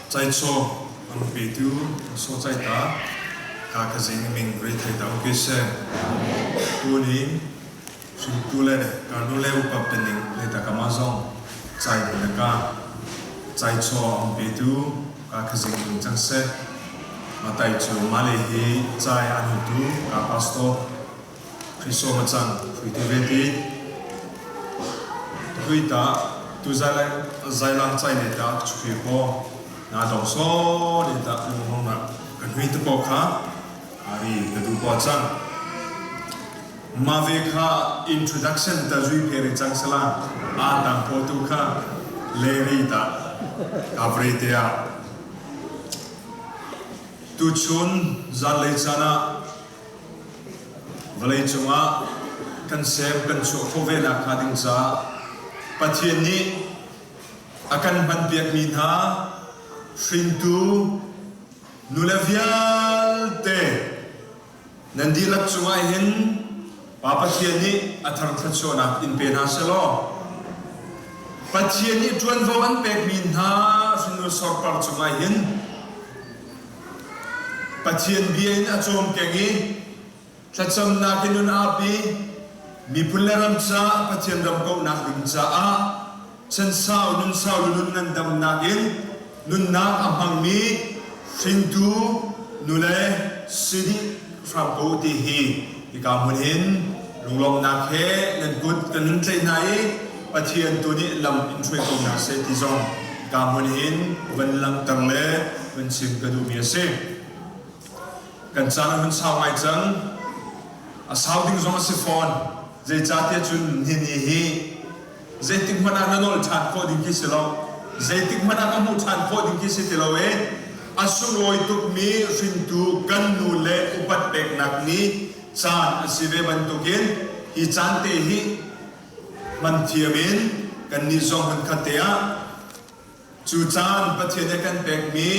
Caichaw an petu so caita ka ka zing ming re thai ta okay se tu ni hringtu le karnu le upap tening le ta kama zong cai le ka caichaw an petu ka ka zing ning cang se ma tai chu male hi cai an hutu ka pastor Kristo ma cang hui te ve ti hui ta tu zailang cai le ta chukhi ko na dong so le ta lung hong na kan hui te po kha ari ka du po cang ma ve kha introduction ta zui phe cang sala a tang po tu kha le ri ta kavre te a tu chun zanlei caan ah Vawleicung ah kan sem kan chuah khawh ve nak hnga ding caah Pathian nih a kan hmanpiakmi hna hringtu nule vialte nan dihlak cungah hin Pa Pathian nih a thar thluachuahnak in pe hna selaw Pathian nih ṭuanvo an pekmi hna hrinnu sorpar cungah hin Pathian bia in a cawmkeng i thlacamnak in nun aa pi. Miphun le ram caah Pathian ram kauhnak ding caah chansau nunsau nun ngandamnak in nunnak a hmangmi hringtu nule si dih hram ko ti hi hika hmun hin lunglawmhnak he nan kut kan nun tlaih hna i Pathian tu nih lam in hruai ko hna seh ti zong hika hmun hin van langhter le van chim ka duhmi a si. Kan caan a hun sau ngai cang. A sau ding zong a si fawn. Zeicahtiah cun nini hi zeitik hmanh ah na nolh ṭhan khawh ding khi si lo. Zeitik hmanh ah ka hmuh ṭhan khawh ding khi si ti lo i a sunglawi tukmi hringtu kan nu le upat peknak ni caan a si ve bantukin hi caan te hi hman thiam in kannih zong hmunkhat te ah cu caan Pathian nih a kan pekmi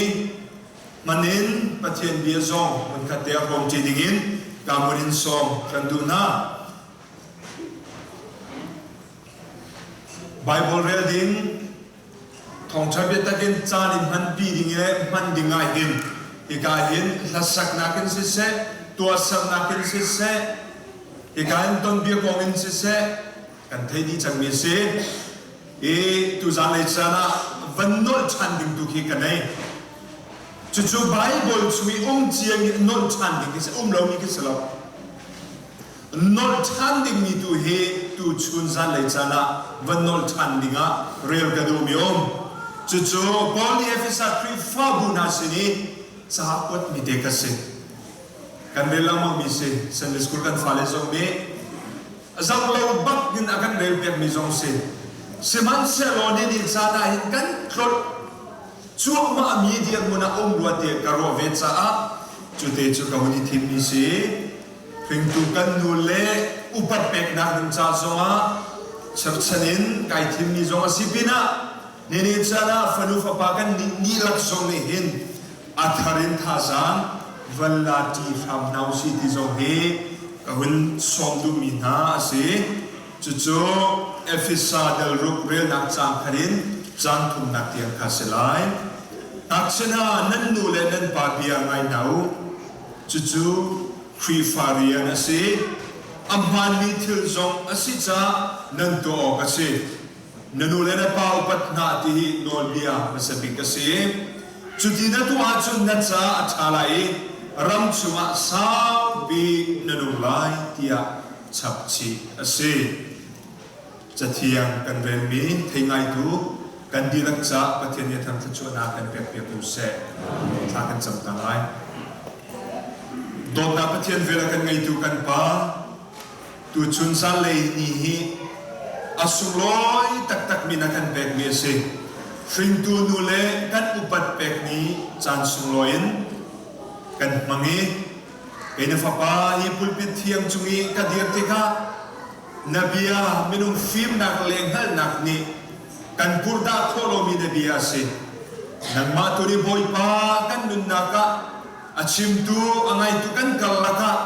hman in Pathian bia zong hmunkhat te ah hrawmṭi dingin kaa in sawm kan duh hna. Baibal rel ding Thawngṭha biatak in caan in hmanpi ding le hman ding ah hin hika hin hlasaknak in siseh, tuahsernak in siseh, hika hin tonbia kong in siseh, kan theih dih cangmi a si. I tuzan lei caan ah van nolh ṭhan ding tu khi ka nei. Cucu Baibal chung i um ciami nolh ṭhan ding khi si, um lomi khi si lo. Nolh ṭhan dingmi tu hi tuchun zanlei caan ah va nolh ṭhan dingah rel ka duhmi um. Cucu Paul nih Efesa Khrihfabu hna sin i ca kuatmi te kha si. Kan rel lengmangmi si. Sunday School kan fale zong nih zoh lo bak in a kan relpiakmi zong si. Sihmanhsehlaw ni ni caan ah hin kan tlolh cuahmahmi dirhmun ah um rua tiah ka ruah ve caah cute cu ka hun i thimmi si. Hringtu kan nu le upat peknak ding ca zongah cherchan in kai thimmi zong a si pinah nini caan ah fanu fapa kan nih lak zong nih hin a thar in thazaang van la ṭi hram hna usih ti zong hi ka hun sawm duhmi hna a si. Cucu Efesa dal ruk relnak caang khat in caang thumnak tiang kha si lai. Ngakchia hna nan nu le nan pa bia ngai hna u. Cucu Khrihfa rian a si. A hmaanmi thil zong a si caah nan tuah awk a si. Na nu le na pa upat hna ti hi nawlbia hmasa bik a si. Cuti na tuah ahcun na caah a ṭha lai i ram chungah saupi na nung lai tiah chapchih a si. Cathiang kan relmi thei ngaitu kan dihlak caah Pathian nih a thang thluachuahnak kan pekpiak ko seh. Thla kan cam ta lai. Dawtnak Pathian vel a kan ngeitu kan Pa, tuchun zanlei ni hi a sunglawi taktakmi na kan pekmi a si. Hringtu nu le kan upat pekmi caan sunglawi in kan hmang i kei na fapa hi pulpit thiang cung i ka dir tikah Na bia minung fimnak le hngalhnak nih kan purhdah khawh lomi na bia a si. Nangmah tu nih Bawipa kan nunnak ah a chimtu a ngaitu kan karlak ah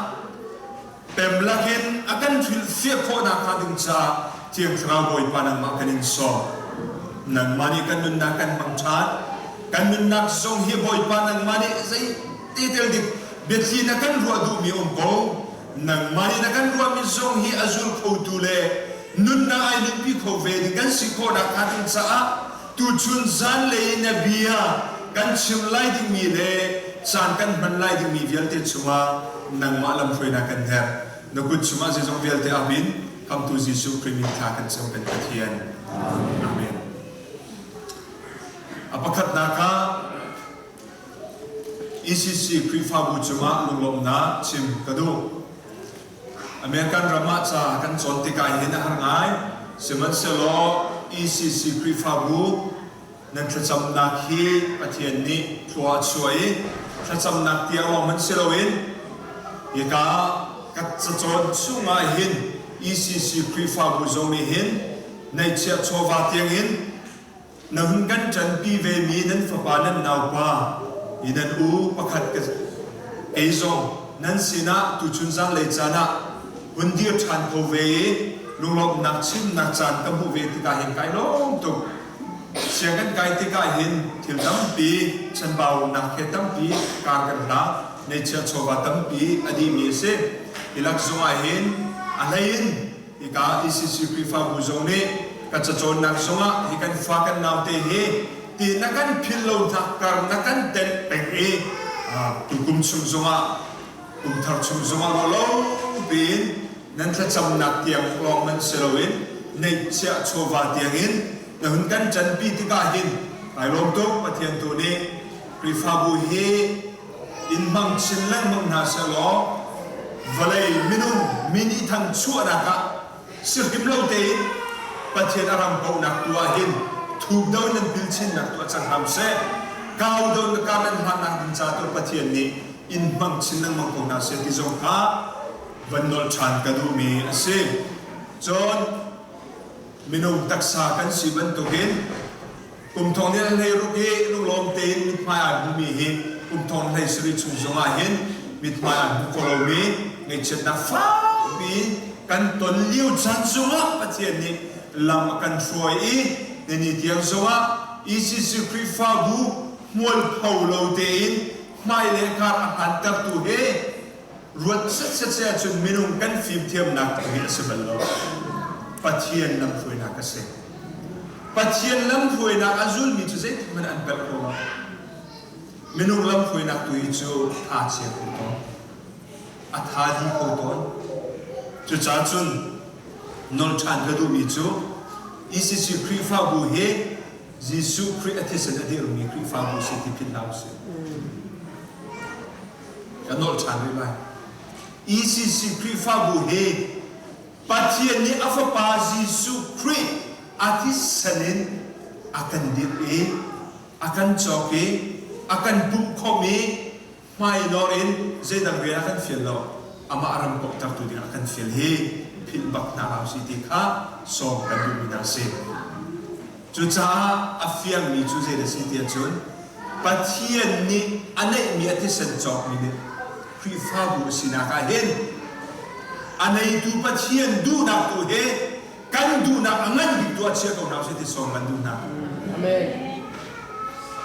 pem lakin a kan hrilhfiah khawhnak hnga ding caah Thiang Thlarau Bawipa nangmah kan in sawm. Nangmah nih kan nunnak kan hmang ṭhan. Kan nunnak zong hi Bawipa nangmah nih zei te tel dik biathli na kan ruah duhmi um ko. Nangmah nih na kan ruahmi zong hi a zul khotu le nunnak ai nunpi kho ve ding kan si khawhnak hnga ding caah tuchun zanlei na bia kan chim lai dingmi le caan kan hman lai dingmi vialte chungah nangmah lamhruainak kan herh. Na kut chungah zeizong vialte abin Khamtu Jesuh Khrih min thla kan cam kan Pathian. Amen. A pakhatnak ah ECC Khrihfabu cungah lunglawmhnak chim ka duh. American ram ah ca kan cawn tikah hin a har ngai. Sihmanhsehlaw ECC Khrihfabu nan thlacamnak hi Pathian nih thlua a chuah i thlacamnak tiang lawng hmanh si loin hika ka cacawn chungah hin ECC Khrihfabu zong nih hin neihchiah chawva tiangin na hun kan ṭanpi vemi nan fapa nan naupa i nan u pakhat ka kei zong nan sinah tuchun zanlei caan ah hun dir ṭhan kho ve i lunglawmhnak chimnak caan ka hmuh ve tikah hin kai lawm tuk. Sianginn kai tikah hin thil tampi chanbaunak he tampi kar kan hlang, neihchiah chawva tampi a dihmi a si. Hi lak zongah hin a hlei in Hika ECC Khrihfabu zong nih ka cacawnnak zongah hi kan fa kan naute hi ti na kan philh lo hna kar na kan tenh peng i tukum chung zongah kum thar chung zongah ruah lo piin nan thlacamnak tiang lawng man si loin neihchiah chawva tiangin na hun kan ṭanpi tikah hin kai lawm tuk. Pathian tu nih Khrihfabu hi in hmang chin lengmang hna sehlaw vawlei minung min i thangchuahnak ah si hrim lo tein Pathian a ram pohnak tu ah hin thuk do nan pil chinnak tu a cang hram seh. Kau do na kar nan hlannak ding ca tu Pathian nih in hmang chin lengmang ko hna seh ti zong kha van nolh ṭhan ka duhmi a si. Cun minung taksa kan si bantukin Kum thong nih 16 i lunglawm tein mithmai aa hmumi hi kum thong 17 chung zongah hin mithmai aa hmu kho lomi ngaihchiatnak fakpi kan ton lio caan zongah Pathian nih lam a kan hruai i nini tiang zongah ECC Khrihfabu hmualpho lo tein hmai le kar a hlantertu he ruat setset se ahcun minung kan fimthiamnak tu hi a si bal lo. Pathian lamhruainak a si. Pathian lamhruainak a zulmi cu zeitik hmanh an palh kho lo. Minung lamhruainak tu hi cu tha chia kho tawn. A tha di kho tawn. Cucaah cun nawl ṭhan ka duhmi cu ECC Khrihfabu hi Jesuh Khrih a thisen a dirmi Khrihfabu si ti philh hlah usih. Ka nolh ṭhan rih lai. ECC Khrihfabu hi Pathian nih a Fapa Jesuh Khrih a thisen in a kan dirh i a kan cawk i a kan pumhkhawmh i hmainawr in zeidang rian a kan fial lo amah ram poktertu ding a kan fial hi philh bak hna hlah usih ti kha sawm kan duhmi hna a si. Cucaah a fiangmi cu zei a si ti ahcun Pathian nih a neihmi a thisen cawkmi nih Khrihfabu a sinak ah hin a neitu Pathian duhnak tu he kan duhnak a ngan bik tu ah chia ko hna usih ti sawm kan duh hna. Amen.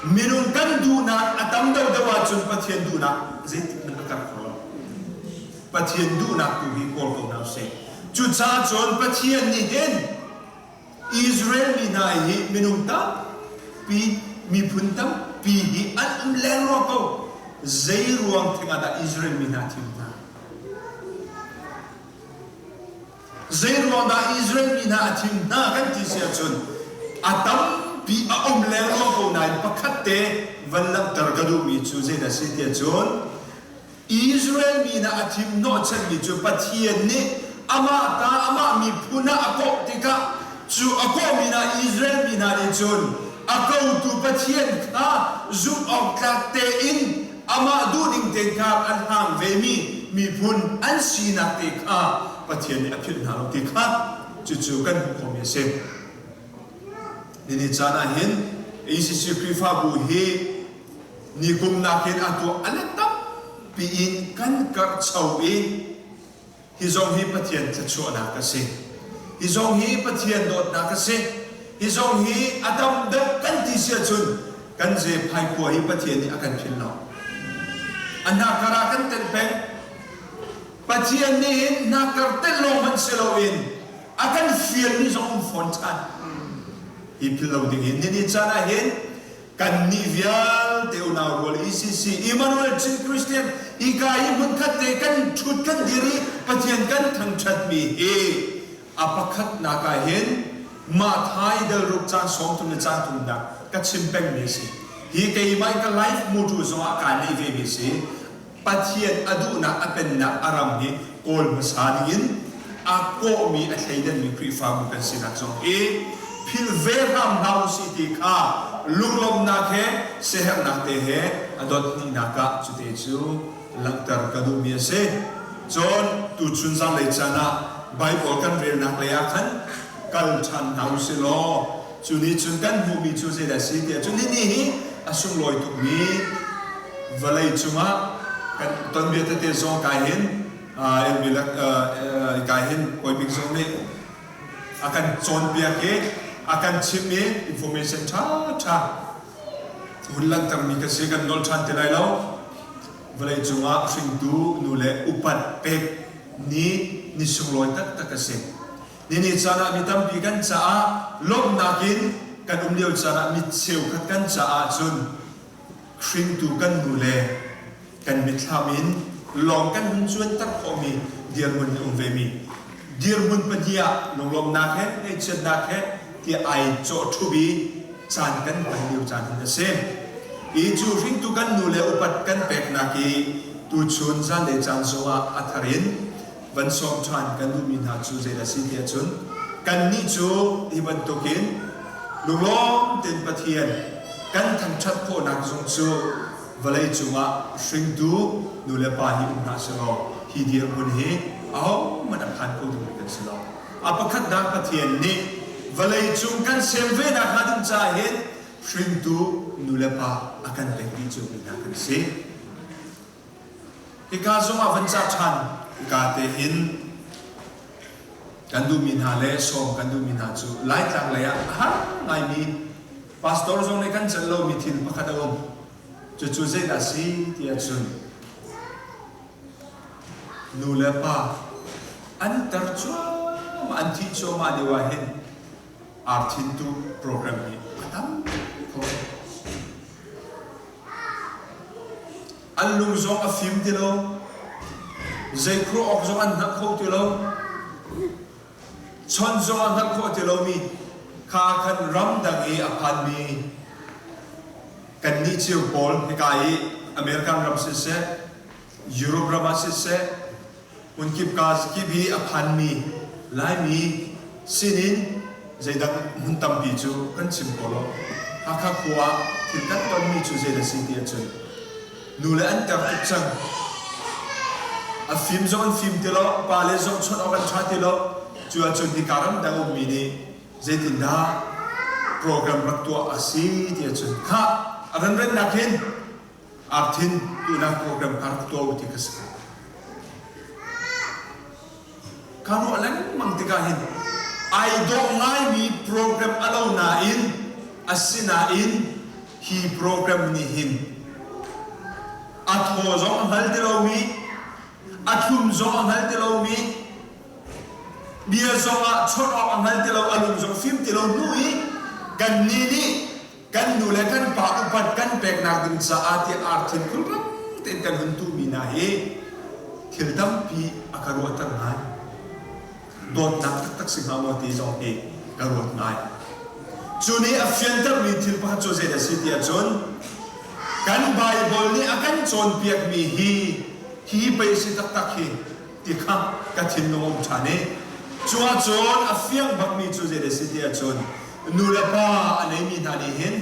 Minung kan duhnak a tam deuhdeuh ahcun Pathian duhnak zeitik hmanh a kar kho lo. Pathian duhnak tu hi kawl ko hna usih. Cucaah cun Pathian nih hin Israel mi hna hi minung tampi, miphun tampi hi an um leng rua ko. Zei ruang theng ah dah Israel mi hna thim hna? Zei ruang dah Israel mi hna a thim hna kan ti si ahcun a tampi a um leng rua ko nain pakhat te van langhter ka duhmi cu zeidah si ti ahcun Israel mi hna a thim hnawhchanmi cu Pathian nih amah ta amah miphun ah a kawh tikah cu a kawhmi hna Israel mi hna nih cun a kotu Pathian kha zumh awktlak tein amah duhning tein kha an hlang vemi miphun an sinak te kha Pathian nih a philh hna lo ti kha cucu kan hmuh khawhmi a si. Nini caan ah hin ACC Khrihfabu hi Nikum nakin a tuah a let tampi in kan karhcho i hi zong hi Pathian thluachuahnak a si. Hi zong hi Pathian dawtnak a si. Hi zong hi a tam deuh kan ti si ahcun Kan Zephai khua hi Pathian nih a kan philh lo. A hnakkar ah kan tenh peng. Pathian nih hin hnakkar telh lawng hmanh si loin a kan fialmi zong um fawn ṭhan. Hi philh lo ding hin nini caan ah hin kannih vialte unau rual ECC Emmanuel Chin Christian hika hi hmunkhat te kan ṭhut kan dir i Pathian kan thangṭhatmi hi a pakhatnak ah hin Mathai dal ruk caan 30 le caan thumnak ka chim pengmi a si. Hi keimah ka life motto zongah kaa neih vemi a si. Pathian a duhnak a pennak a ram hi kawl hmasa dingin a kawhmi a thleidanmi Khrihfabu kan sinak zong hi philh ve hram hna usih ti kha lunglawmhnak he siaherhnak te he a dot hnihnak ah cute cu langhter ka duhmi a si. Cun tuchun zanlei caan ah Baibal kan relnak lei ah khan kal ṭhan hna usih law cu nih cun kan hmuhmi cu zeidah a si tiah cun nini hi a sunglawi tukmi vawlei cungah kan tonbia tete zong kai hin kai hin kawibik zong nih a kan cawnpiak i a kan chimh i information ṭha ṭha hun langhtermi ka si kan nolh ṭhan ti lai lo. Vawlei cungah hringtu nu le upat pek ni ni sunglawi taktak a si. Nini caan ah mi tampi kan caah lawmhnak in kan um lio caan ah mi cheukhat kan caah cun hringtu kan nu le kan mitthlam in lawng kan hun cuanter khawhmi dirhmun in um vemi dirhmun pahnih ah lunglawmhnak he ngaihchiatnak he tiah ai cawh ṭhup i caan kan hman lio caan hin a si. Hi cu hringtu kan nu le upat kan peknak i tuchun zanlei caan zongah a thar in van sawm ṭhan kan duhmi hna cu zeidah a si tiah cun kannih cu hi bantukin lunglawm tein Pathian kan thangṭhat khawhnak zong cu vawlei cungah hringtu nu le pa hi um hna selaw hi dirhmun hi ahohmanh a phan kho dingmi kan si lo. A pakhatnak Pathian nih vawlei cung kan sem ve nakhnga ding caah hin hringtu nu le pa a kan pek dih ciomi hna kan si. Hika zongah van cah ṭhan hika te hin kan duhmi hna le sawm kan duhmi hna cu Laitlang lei ah a har ngaimi pastor zong nih kan celh lomi thil pakhat a um. Cucu zeidah a si ti ahcun nu le pa an tar cuahmah an thih cuahmah lio ah hin arthintu program hi a tam kho. An lung zong a fim ti lo. Zei khuah awk zong an hngalh kho ti lo. Chawnh zong a hngalh khawh ti lomi kha khan ramdang i a phanmi kannih cio pawl hika i American ram siseh, Europe ram ah siseh, hmunkip ka kip i a phanmi Laimi sinin zeidang hmun tampi cu kan chim ko lo. Hakha khua ah thil kan tonmi cu zei a si ti ahcun nu le an ter tuk cang. A fim zong an fim ti lo, pale zong chawnh awk an ṭha ti lo. Cu ahcun hika ramdang ummi nih zeitindah program rak tuah a si ti ahcun khah a ranrennak hin arthin tuhnak program kha rak tuah u ti kha si. Ka ruah lengmang tikah hin ai dawh ngaimi program a lo nain asinain hi program nih hin a thaw zong a hngal ti lomi a thlum zong a hngal ti lomi bia zong ah chawnh awk a hngal ti lo a lung zong fim ti lo hnu i kannih nih kan nu le kan pa upat kan peknak ding caah tiah arthin khulrang tein kan hun tuhmi hna hi thil tampi a ka ruahter ngai. Dawtnak taktak si hnga maw ti zong hi ka ruat ngai. Cu nih a fiantermi thil pakhat cu zeidah a si tiah cun kan Baibal nih a kan cawnpiakmi hi hi pei si taktak hi ti kha ka thinlung a um ṭhan i cu ahcun a fiang bakmi cu zeidah a si tiah cun nu le pa a neimi hna nih hin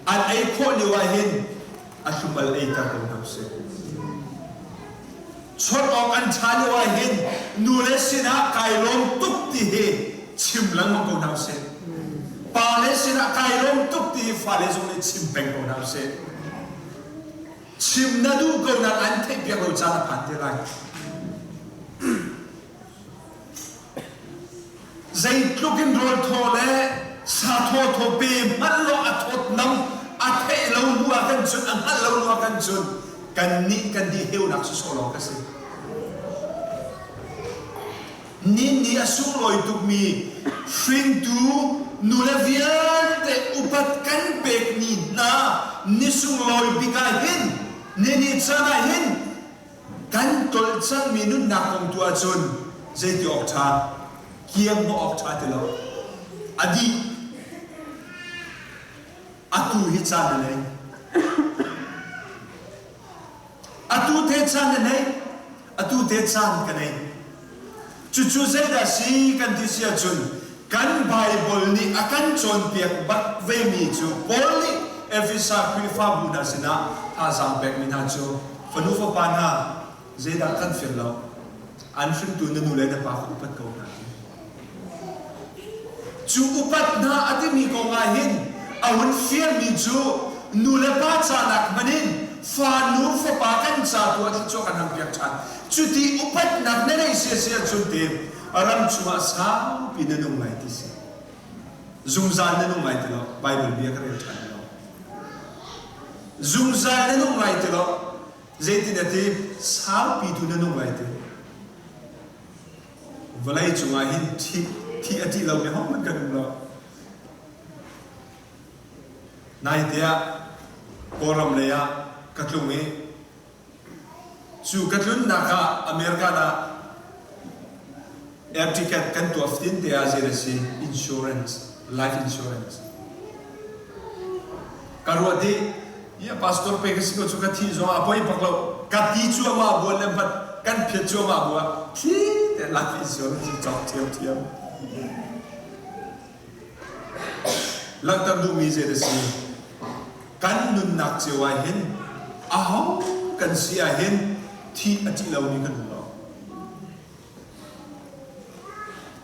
an ei khawh lio ah hin a hlumal eiter ko hna usih. Chawnh awk an ṭha lio ah hin nu le sinah kai lawm tuk ti hi chim lengmang ko hna usih. Pa le sinah kai lawm tuk ti hi fale zong nih chim peng ko hna usih. Chim na duh ko nain an theihpiak lo caan a phan te lai. Zeitluk in rawl thaw le sa thaw thaw pe hmanh law a thawtnam a lo hnu ah kan cun, a hngalh lo hnu ah kan cun, kannih kan di heunak sawsawh lawng ka si. Ni ni a sunglawi tukmi hringtu nule vialte upat kan pekmi hna ni sunglawi bik ah hin ni ni caan ah hin kan tolh cangmi nunnak kong tu ahcun zeiti awk ṭha kiang hnawh awk ṭha ti lo a dih atu hi caan na nei Atu te caan na nei, atu te caan ka nei. Cucu zeidah si kan ti si ahcun kan Baibal nih a kan cawnpiak bak vemi cu Paul nih Efesa Khrihfabu hna sinah thazaang pekmi hna cu fanu fapa hna zeidah kan fial lo an hringtu na nu le na pa kha upat ko hna ti. Cu upat hna a timi kong ah hin a hun fialmi cu nu le pa canak hmanh in fa nu fapa kan ca tu ah thluachuah kan hangpiak ṭhan. Cuti upatnak na neih sia cun te ram chungah saupi na nung lai ti si. Zungzal na nung lai ti lo. Bible bia ka rel ṭhan ti lo. Zungzal na nung lai ti lo. Zeitin a ti? Saupi tu na nung lai ti. Vawlei cungah hin thih, thih a ṭih lomi hohmanh kan um lo. Naite ah Kawlram lei ah ka tlung i cu ka tlunnak ah American ah air ticket kan tuah fatin te ah zei a si insurance life insurance ka ruah dih Ia pastor pe ka si ko cu ka thi zong a poi bak lo. Ka ti cuahmah buan le hmat kan phiat cuahmah bu ah thi te life insurance cu cawk thiamthiam. Langhter duhmi zei da si? Kan nunnak cio ah hin aho kan si ah hin thih a ṭih lomi kan um lo.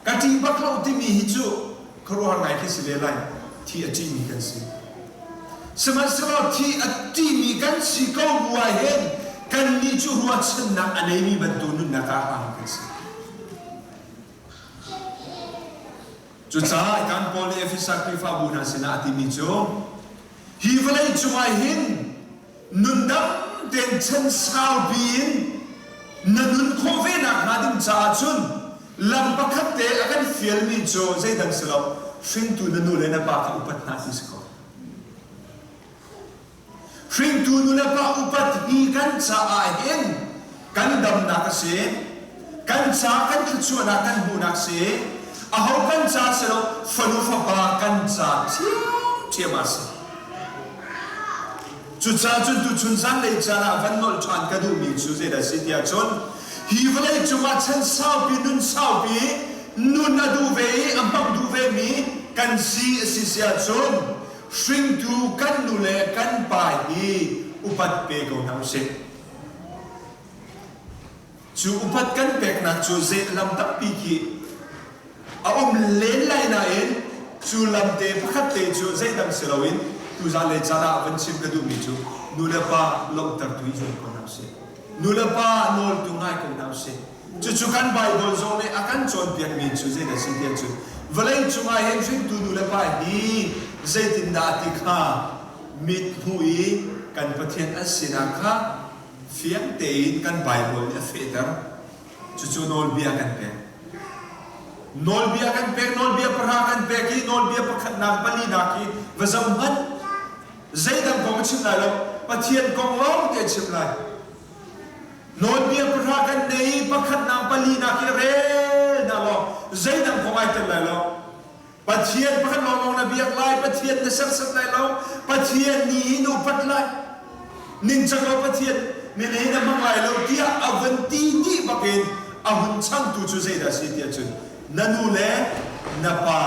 Ka ṭih bak lo timi hi cu khuaruahhar ngai khi si ve lai. Thi a ṭihmi kan si. Sihmanhsehlaw thi a ṭihmi kan si ko bu ah hin kannih cu ruahchannak a neimi bantuk nunnak ah hlang kan si. Cucaah kan Paul nih Efesa Khrihfabu hna sinah a timi cu hi vawlei cungah hin nundam tein chan saupi in na nun khawh ve nak hnga ding caah cun lam pakhat te a kan fialmi cu zeidang si lo hringtu na nu le na pa kha upat hna ti si ko. Hringtu nu le pa upat hi kan caah hin kan damnak a si kan ca kan thluachuahnak kan hmuhnak si aho kan ca si lo fanu fapa kan ca ṭhiamṭhiam a si. Cucaah cun tuchun zanlei caan ah van nolh ṭhan ka duhmi cu zeidah a si tiah cun hi vawlei cungah chan saupi nun saupi nun a duh ve i a hmang duh vemi kan si a si si ahcun hringtu kan nu le kan pa hi upat pe ko hna usih. Cu upat kan peknak cu zei lam tampi khi a um len lai nain cu lamte pakhat te cu zeidang si loin tuzan le caan ah van chim ka duhmi cu nu le pa lawmhtertu i zuam ko hna usih. Nu le pa nawltu ngai ko hna usih. Cucu kan Baibal zong nih a kan cawnpiakmi cu zeidah si tiah cun vawlei cungah hin hringtu nu le pa hi zeitindah ti kha mit hmuh i kan Pathian an sinak kha Fiang tein kan Baibal nih a fehter. Cucu nawlbia kan pek. Nawlbia kan pek, nawlbia pahra kan pek i nawlbia pakhatnak, palinak hi va zoh hmanh. Zeidang kong a chim lai lo. Pathian kong lawng te a chim lai. Nawlbia pahra kan nei i pakhatnak, palinak hi rel hna law zeidang kong ai tel lai lo. Pathian pakhat lawnglawng na biak lai, Pathian na serhsat lai lo, Pathian ni hi na upat lai. Ningcang lo Pathian min hi na hmang lai lo tiah a vun ti dih bakin a hun changtu cu zeidah a si tiah cun na nu le na pa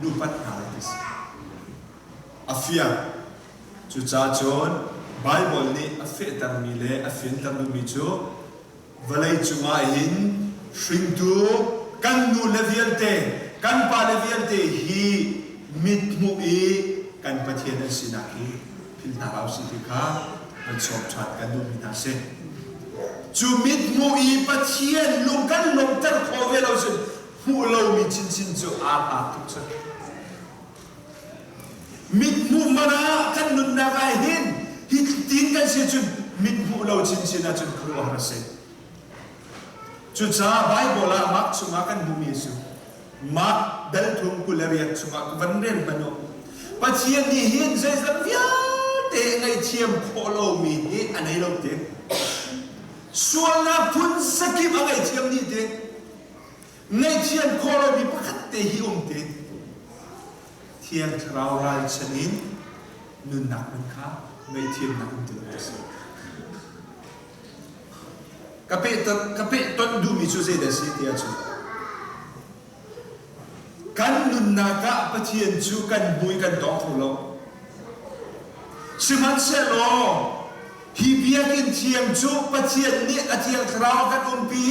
nupat hna lai ti si. A fiang. Cucaah cun Baibal nih a fehtermi le a fianter duhmi cu Vawlei cungah hin hringtu kan nule vialte, kan pale vialte hi mithmuh i kan Pathian an sinak hi philh hna hlah usih ti kha van sawm ṭhan kan duhmi hna si. Cu mithmuh i Pathian lung kan lawmhter khawh ve lo cun hmuh lomi chinchin cu aa hlat tuk cang. Mithmuh man ah kan. kan nunnak ah hin hi tin kan si cun mit hmuh lo chinchin ahcun khuaruahhar a si. Cucaah Baibal ah Mark chungah kan hmuhmi cu Mark dal thum 28 chungah ka van rel hmanh u. Pathian nih hin zeizong vialte ngaihthiam khawh lomi hi a nei lo te. Sualnak phun zakip a ngaihthiam dih te. Ngaihthiam khawh lomi pakhat te hi um te. Thiang Thlarau ralchan in nunnak hman kha ngaihthiamnak um ti lo ti si. Ka pehtonh duhmi cu zeidah a si ti ahcun kan nunnak ah Pathian cu kan hmu i kan tawng kho lo. Sihmanhsehlaw hi biakinn thiang cu Pathian nih a Thiang Thlarau a kan umpi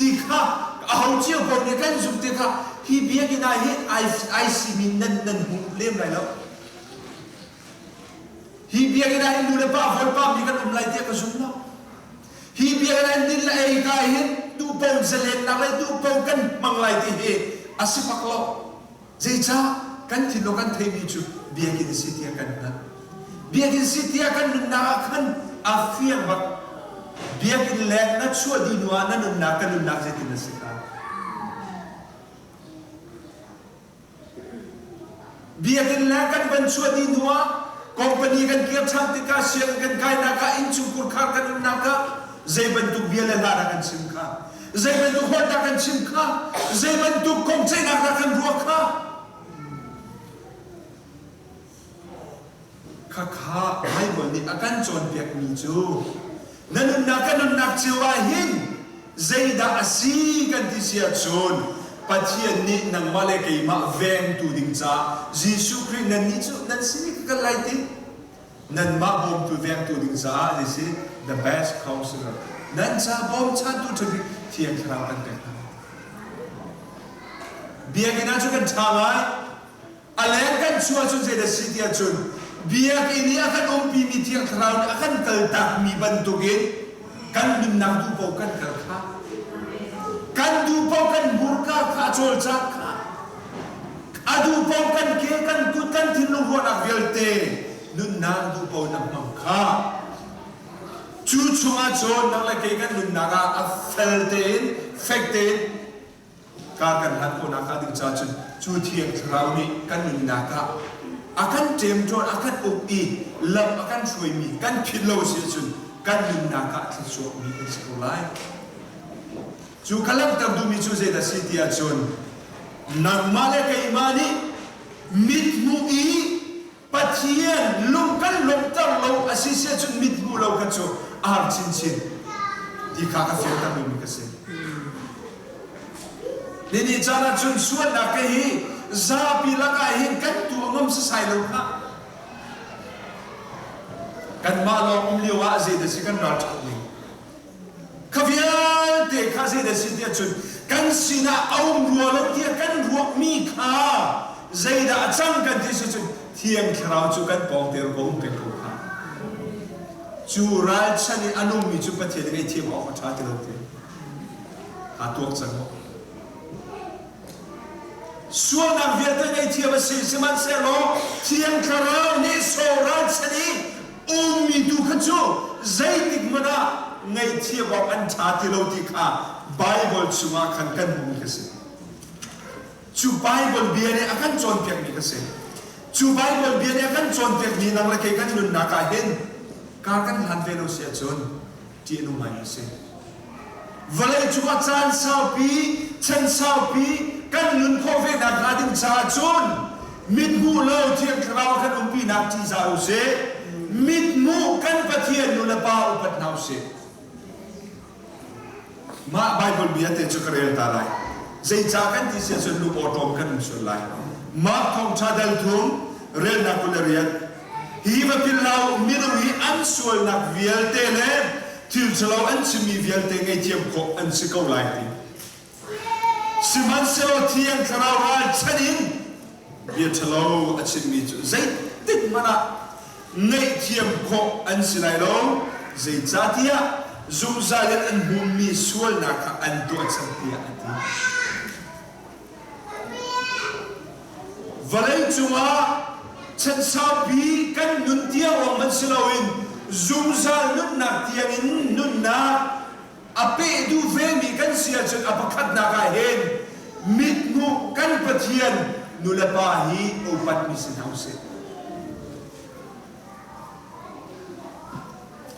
ti kha aho cio paoh nih kan zumh ti kha hi biakinn ah hin ai simi nan nan hmu lem lai lo. Hi biakinn ah hin nu le pa hawipa mi kan um lai tiah ka zum lo. Hi biakinn ah hin din le ei ka hin duhpo zalennak le duhpo kan hmang lai ti hi a si bak lo. Zeicah kan thinlung kan theimi cu biakinn si tiah kan hngalh. Biakinn si tiah kan nunnak ah khan a fiang bak. Biakinn leng na chuah dih hnu ah na nunnak ka nunnak zeitin a si kha. Biakinn le kan van chuah dih hnu ah company kan kir ṭhan tikah sianginn kan kainak ah innchungkhur khar kan umnak ah zei bantuk bia le hla dah kan chim kha zei bantuk holh dah kan chim kha zei bantuk kong ceihnak dah kan ruah kha Khakha Baibal nih a kan cawnpiakmi cu na nunnak ka nunnak cio ah hin zeidah a si kan ti si ahcun Pathian nih nangmah le keimah vengtu ding caah Jesuh Khrih nannih cu nan sin i ka kal lai ti nanmah bawmtu vengtu ding caah this is the best counselor nan ca bawmchantu ṭhabik Thiang Thlarau kan pek hna. Biakinn ah cu kan ṭha ngai. A leng kan chuah cun zeidah si tiah cun biakinn i a kan umpimi Thiang Thlarau nih a kan kaltakmi bantukin kan nunnak duh paoh kan kal kha. Kan duh paoh kan hmurka kha a cawlcang kha. A duh paoh kan ke, kan kut, kan thinlung ruahnak vialte nunnak duh paoh in a hmang kha. Cu chungah cun nang le kei kan nunnak ah a fel tein, fek tein Kar kan hlan khawhnak hnga ding caah cun cu Thiang Thlarau nih kan nunnak ah a kan ṭemṭawn, a kan uk i lam a kan hruaimi kan philh lo si ahcun kan nunnak ah thluachuakmi kan si ko lai. Cu ka langhter duhmi cu zeidah si ti ahcun nangmah le keimah nih mithmuh i Pathian lung kan lawmhter lo a si si ahcun mit hmuh lo kha cu a har chinchin ti kha ka fianter duhmi ka si. Nini caan ahcun sualnak ke hi zapi lakah hin kan tuah ngam sasai lo kha. Kanmah lawng um lio ah zeidah si kan ralṭhat ning. Kha vialte kha zeidah si tiah cun kan sinah a um rua lo tiah kan ruahmi kha zeidah a cang kan ti si cun Thiang Thlarau cu kan pawng te ko um peng ko kha. Cu ralchan i a nungmi cu Pathian nih ngaihthiam awk a ṭha ti lo ti. Aa tuak cang maw? Sualnak vialte ngaihthiam a si, sihmanhsehlaw Thiang Thlarau nih saw ralchan i ummi tu kha cu zeitik hmanh ah ngaihthiam awk an ṭha ti lo ti kha Baibal chungah khan kan hmuhmi kha si. Cu Baibal bia nih a kan cawnpiakmi kha si. Cu Baibal bia nih a kan cawnpiakmi nang le kei kan nunnak ah hin kar kan hlan ve lo si ahcun ṭih a nung ngaimi a si. Vawlei cungah caan saupi, chan saupi kan nun khawh ve nakhnga ding caah cun mithmuh lo Thiang Thlarau kan umpinak ṭihzah u sih. Mithmuh kan Pathian nu le pa upat hna u sih. Mah Baibal bia te cu ka rel ta lai. Zeicah kan ti si ahcun lung awṭawm kan um sual lai. Mark thawngṭha dal thum relnak 28 Hi va philh minung hi an sualnak vialte le thil ṭhalo an chimmi vialte ngaihthiam khawh an si ko lai ti. Sihmanhsehlaw Thiang Thlarau ralchanh in bia ṭhalo a chimmi cu zeitik hmanh ah ngaihthiam khawh an si lai lo, zeicahtiah zungzal in an hmummi sualnak kha an tuah cang tiah a ti. Vawlei cungah. Chan saupi kan nun tiang lawng hmanh si loin zungzal nunnak tiangin nunnak a peh duh vemi kan si ahcun a pakhatnak ah hin mithmuh kan Pathian nulepa hi upatmi si hna usih.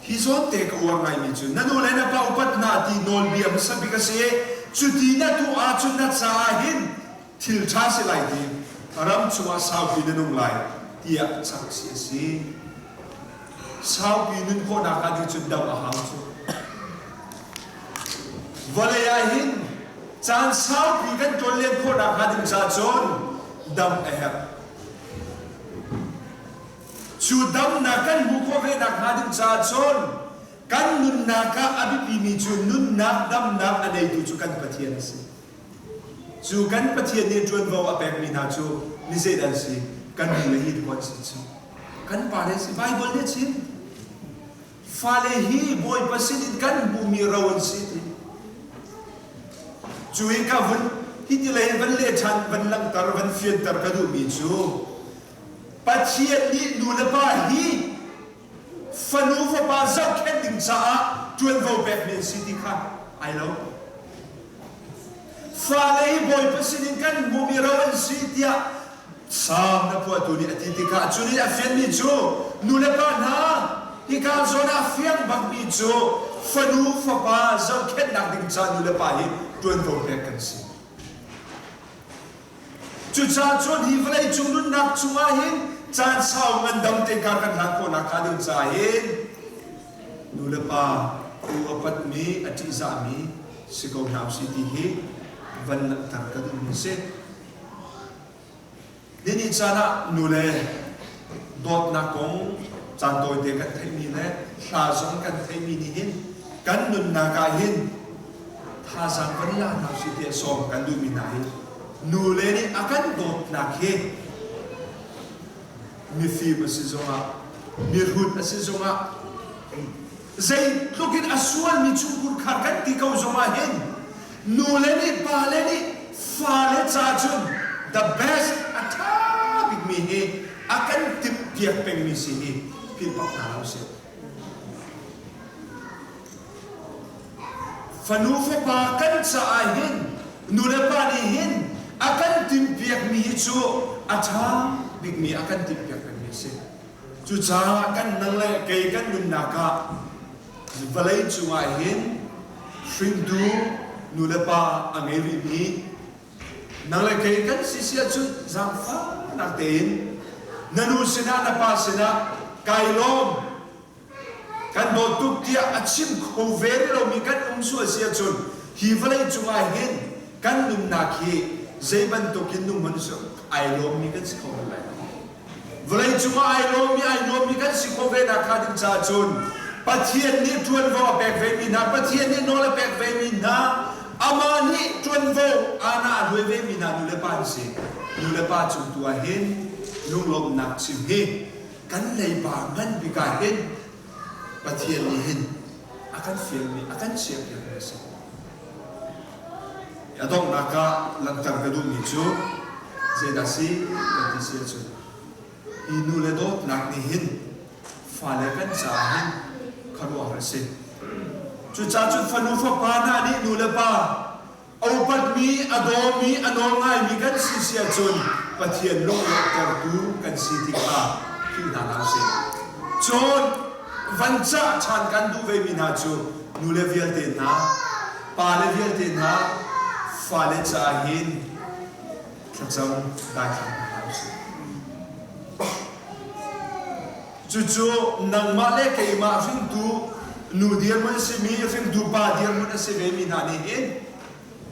Hi zawn te ka uar ngaimi cu na nu le na pa upat hna ti nawlbia hmasa bik a si i cuti na tuah ahcun na caah hin thil ṭha si lai ti ram chungah saupi na nung lai tiah chak si a si. Saupi nun khawhnak ah nih cun dam a hau cu. Vawlei ah hin caan saupi kan ṭawnlen khawhnak hnga ding caah cun dam a herh. Cu damnak kan hmuh khawh ve nakhnga ding caah cun kan nunnak ah a biapimi cu nunnak damnak a neitu cu kan Pathian a si. Cu kan Pathian nih ṭuanvo a pekmi hna cu mi zeidah an si? Kan nu le hi dakaw an si cu. Kan pale si. Baibal nih a chim. Fale hi Bawipa sinin kan hmuhmi ro an si ti. Cu i ka vun hiti lei van leh ṭhan, van langhter, van fianter ka duhmi cu Pathian nih nu le pa hi fanu fapa zohkhenh ding caah ṭuanvo pekmi an si ti kha ai lo. Fale hi Bawipa sinin kan hmuhmi ro an si tiah Salm na phuahtu nih a ti tikah cu nih a fianmi cu nu le pa hna hika zawn ah fiang bakmi cu fanu fapa zohkhenhnak ding caah nu le pa hi ṭuanvo pek kan si. Cucaah cun hi vawlei cung nunnak chungah hin caan sau ngandam te kar kan hlan khawhnak hnga ding caah hin nu le pa u a patmi a ṭihzahmi si ko hna usih ti hi van langhter ka duhmi a si. Nini caan ah nu le dawtnak kong caan tawite kan theihmi le hla zong kan theihmi nih hin kan nunnak ah hin thazaang van la hna usih tiah sawm kan duhmi hna hi nule nih a kan dawtnak hi mifim a si zongah mihrut a si zongah zeitluk in a sualmi chungkhur khar kan ti ko zongah hin nule nih pale nih fale ca cun the best a ṭha bikmi hi a kan timhpiak pengmi si hi philh bak hna lo sih. Fanu fapa kan caah hin nulepa nih hin a kan timhpiakmi hi cu a ṭha bikmi a kan timhpiak pengmi a si. Cucaah kan nang le kei kan nunnak ah vawlei cungah hin hringtu nulepa a ngei rihmi nang le kei kan si si ahcun zaangfahnak tein na nu sinah na pa sinah kai lawm Kan dawt tuk tiah a chim kho ve rih lomi kan um sual si ahcun hi vawlei cungah hin kan nunnak hi zei bantukin nung hmanh usih ai lawmmi kan si kho bal lai lo. Vawlei cungah ai lawmmi ai nuammi kan si khawh ve nakhnga ding caah cun Pathian nih ṭuanvo a pek vemi hna, Pathian nih nawl a pek vemi hna, amah nih ṭuanvo ana a hluai vemi hna nu le pa an si. Nu le pa cung tu ah hin lunglawmhnak chim hi kan leiba ngan bik ah hin Pathian nih hin a kan fialmi a kan siampiakmi a si. A donghnak ah langhter ka duhmi cu zeidah si kan ti si ahcun hi nu le dawtnak nih hin fale kan caah hin khuaruahhar a si. Cucaah cun fanu fapa hna nih nu le pa A upatmi, a dawmi, a nawlngaimi kan si si ahcun Pathian lunglawmhtertu kan si ti kha philh hna hlah usih. Cun van cah ṭhan kan duh vemi hna cu nule vialte hna, pale vialte hna, fale caah hin thlacam daithlang hna hlah usih. Cucu nangmah le keimah hringtu nu dirhmun a simi, hringtu pa dirhmun a si vemi hna nih hin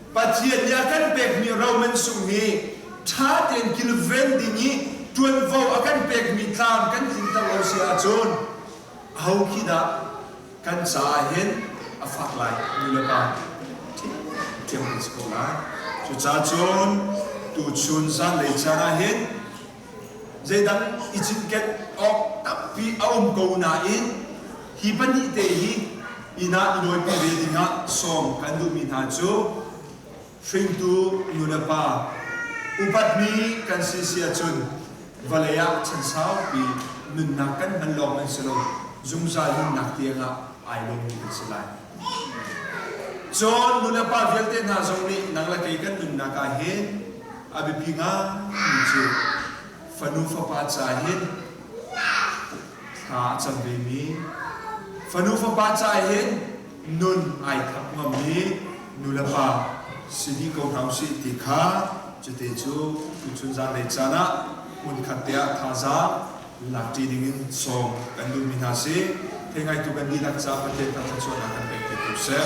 Pathian nih a kan pekmi ro man sung hi ṭha tein kilven ding i ṭuanvo a kan pekmi tlam kan tlinter lo si ahcun aho khi dah kan caah hin a fak lai nu le pa ṭhiam kan si ko lai. Cucaah cun tuchun zanlei caan ah hin Zeidang i cinken awk tampi a um ko nain hi pahnihte hi inn ah i nawipi ve dingah sawm kan duhmi hna cu hringtu nulepa upatmi kan si si ahcun. Vawlei ah chan saupi nunnak kan hman lawng in si lo, zungzal nunnak tiangah ai lawmmi kan si lai. Cun nulepa vialte hna zong nih nang le kei kan nunnak ah hin a biapi ngaimi cu fanu fapa ca hin thla a cam vemi, fanu fapa ca hin nun ai thap ngammi nulepa si dih ko hna usih ti kha cute cu tuchun zanlei caan ah hmunkhat te ah thazaang lakṭi dingin sawm kan duhmi hna si. Thei ngaitu kan dihlak caah Pathian kha thluachuahnak kan pek te ko seh.